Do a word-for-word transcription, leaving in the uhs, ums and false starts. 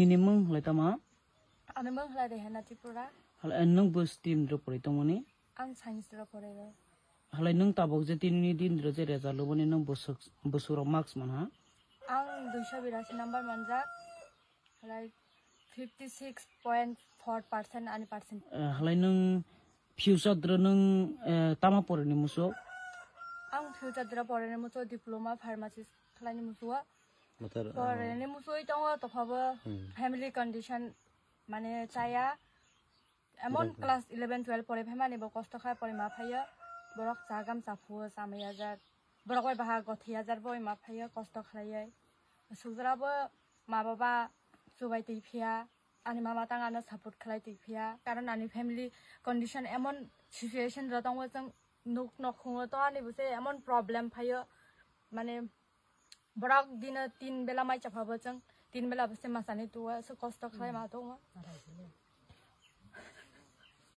Nini mung halai tama? Ani mung halai Rehana Tripura. Halai nwng bo stream dro pori tongmani? Ang science dro pori ro. Halai nwng tabok je tinini din dro je result lubani nwng busuk, busuk rok marks man ha? Ang duiso birasi number manjak. Halai fifty six point four percent ani percent. Eh, halai nwng future dro nwng, eh, tama porani muchuk? Ang future dro porani muchuk diploma pharmacist khlaini muchuk. Motor, ah, porani muchuk tongo tophabo hmm. Family condition mane chaya. Emon class eleven twelve pore phaimani bo kosto kha pore ma phaiyo. Borok chagam chaphuo chamai hajar. Borok bai baha gothi hajar bo ma phaiyo kosto khlaiyo. Sujra bo ma baba chubai twi phiya. Ani mama tang ano support khlai twi phiya. Karon ani family condition emon situation ro tongo chwng nuk nok khungo to ani bo se emon problem phaiyo. Mane borok dino tin bela mai chapha bo chwng tin bela bo se masani tuwa se kosto khlai ma tongo.